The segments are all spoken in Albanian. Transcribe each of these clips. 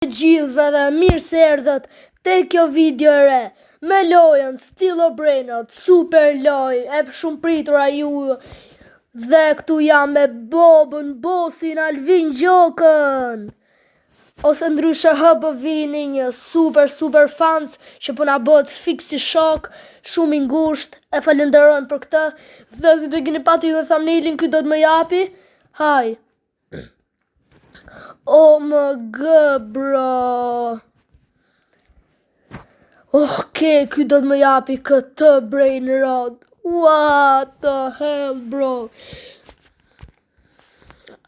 Gjithëve dhe mirë se erdhët te kjo video e re me lojën Steal a Brainrot, super lojë, e shumë pritura ju dhe këtu jam me Bobën, Bosin, Alvin Gjokën ose ndryshe HB Vini, një super super fans që po na bëhet fiks si shok, shumë i ngushtë, e falenderojmë për këtë dhe siç e keni pati ju në thumbnailin, ky do të më japi, haj. OMG bro. Ok, ky do të më japi këtë brain rot. What the hell bro.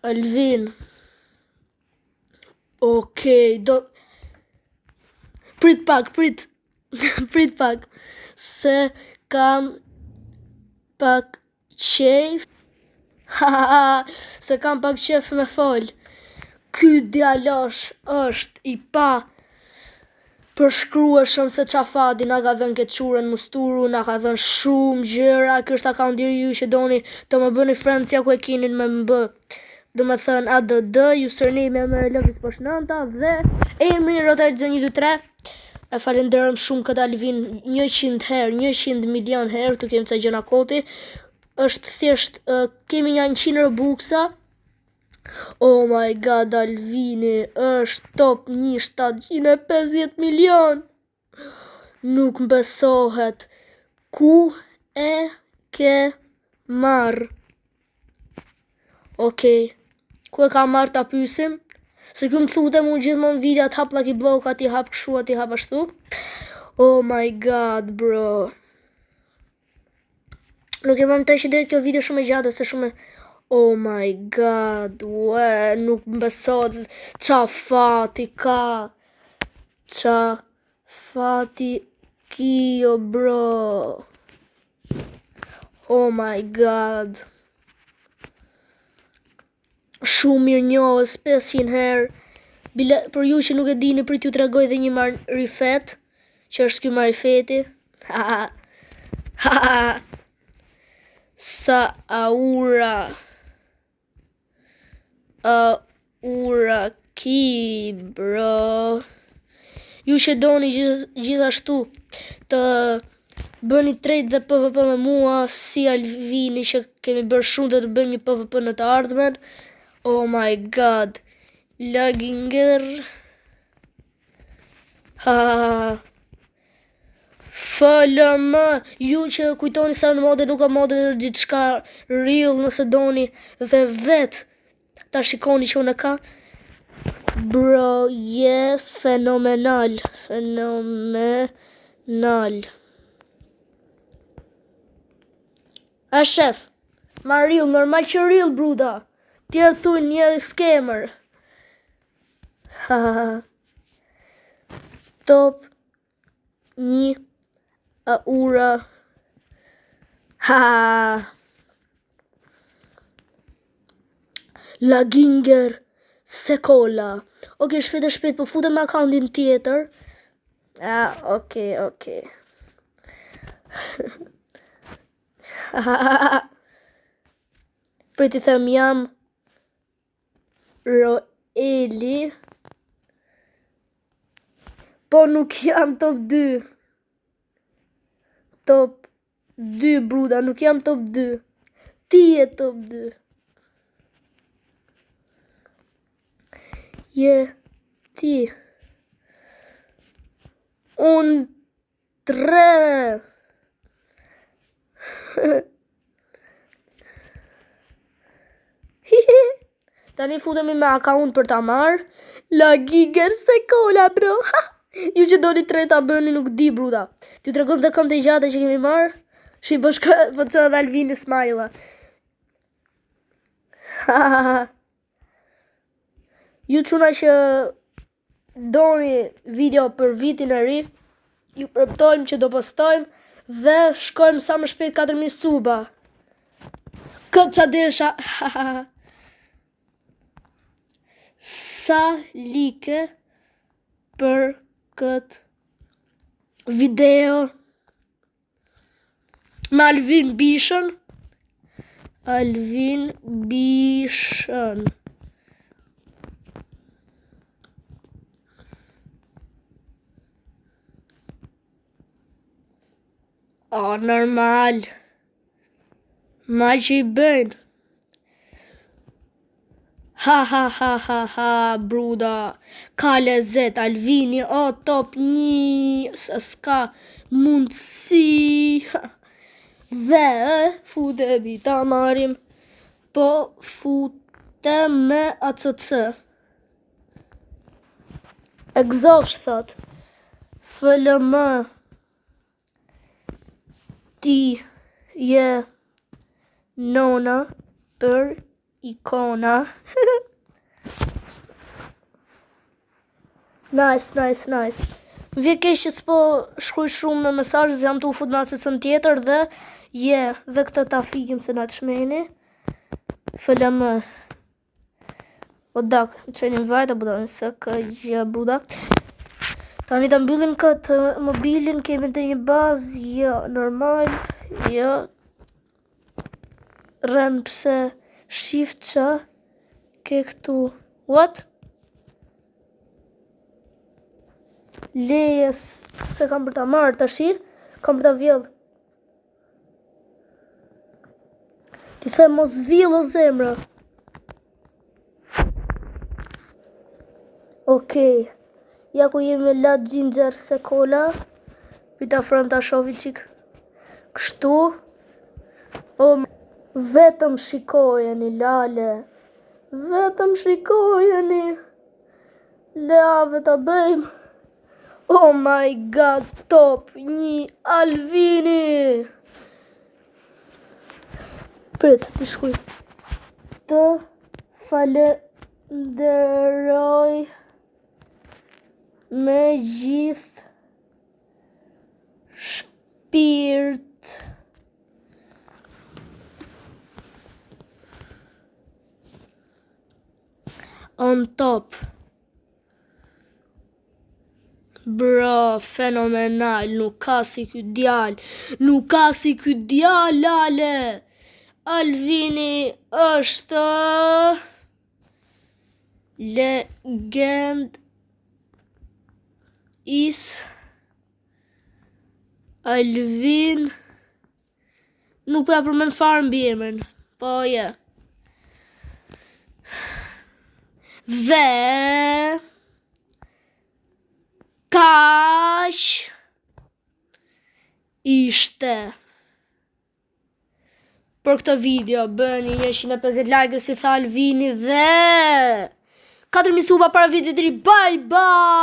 Alvin. Ok, do Prit pak, prit. prit pak. Se kam pak qejf. Ha, se kam pak qejf me fol. Ky djalosh është i pa përshkrueshëm se qa fati na ka dhënë këtë qurën musturu, na ka dhënë shumë gjëra, ky është akaunti i ju që doni të më bëni friends ja ku e keni me më bë. Do me thënë ADD, username e më lëviz poshtë nënta dhe emri Rotel 123. E falenderojmë shumë këtë Alvin 100 herë, 100 milion herë, tu kemi ca gjëna koti. Është thjesht, uh, kemi një 100 Robuxa. Oh my god, Alvini është top 1 750 milion. Nuk më besohet. Ku e ke marrë? Okej. Ku e ka marrë ta pysim? Se ky më thute mu gjithmonë video të hap Lucky Block, ati hap kështu, ati hap ashtu. Oh my god, bro. Nuk e mam të që do jetë kjo video shumë e gjatë ose shumë e... Oh my god, ue, nuk më besohet. Qa fati ka? Qa fati kjo, bro? Oh my god. Shumë mirë njohës, 500 herë. Bile, për ju që nuk e dini, prit ju tregoj dhe një marifet, që është ky marifeti. Ha ha. Sa aura. Aura ki, bro. Ju që doni gjithashtu të bëni trade dhe PvP me mua si Alvini që kemi bërë shumë dhe të bëjmë një PvP në të ardhmen. Oh my god. Laginger. Ha. FLM, ju që kujtoni se në mode nuk ka mode është diçka real nëse doni dhe vet ta shikoni që unë e ka. Bro, je fenomenal, fenomenal. A shef, ma real, normal që real, bruda. Tjerë thujnë një scammer. Ha, ha, ha. Top një aura. Ha, ha. Laginger Sekola. Ok, shpejt e shpejt, po futem me akauntin tjetër. Ah, ok, ok. Prit i them jam Roeli. Po nuk jam top 2. Top 2 bruda, nuk jam top 2. Ti je top 2. Je ti. Unë tre. Tani futemi me account për ta marrë. La giger se kola, bro. Ju që doni tre ta bëni nuk di, bruda. T'ju tregojmë dhe këmbët e gjata që kemi marrë. Shi po shka, po të dhe Alvini Smajla. Ju çuna që doni video për vitin e ri, ju premtojmë që do postojmë dhe shkojmë sa më shpejt 4000 suba. Këtë ça desha. Sa like për këtë video me Alvin Bishën. Alvin Bishën. O, normal. Mal që i bëjnë. Ha ha ha ha ha, bruda. Ka lezet, Alvini, o top një, s'ka mundësi. Dhe, futemi ta marrim, po futem me ACC. E gëzofsh, thot. FLM. Ti je nona për ikona. nice, nice, nice. Më vjen keq që s'po shkruaj shumë me mesazhe, se jam tu u fut me ACC-n tjetër dhe je, dhe këtë ta fikim se na çmeni. FLM. O dak, çenin vajta, buda, së kë gjë, buda. Tani ta mbyllim këtë mobilin, kemi të një bazë, jo, normal, jo. Rren pse shift që ke këtu. What? Leje se kam për ta marrë tashi, kam për ta vjellë. Ti them mos vill o zemra. Okej. Ja ku jemi me la ginger se kola. Prit ta afrojmë ta shofi çik. Kështu. O, vetëm shikojeni, lale. Vetëm shikojeni. Leave ta bëjmë. Oh my god, top një Alvini. Prit, të shkruj. Të falenderoj me gjithë shpirt. On top. Bro, fenomenal, nuk ka si ky djalë, nuk ka si ky djalë, lale. Alvini është legend is Alvin Nuk po ja përmend fare mbiemrin. Po je. Dhe kaq ishte për këtë video bëni 150 like si tha Alvini dhe 4000 suba para vitit të ri bye bye.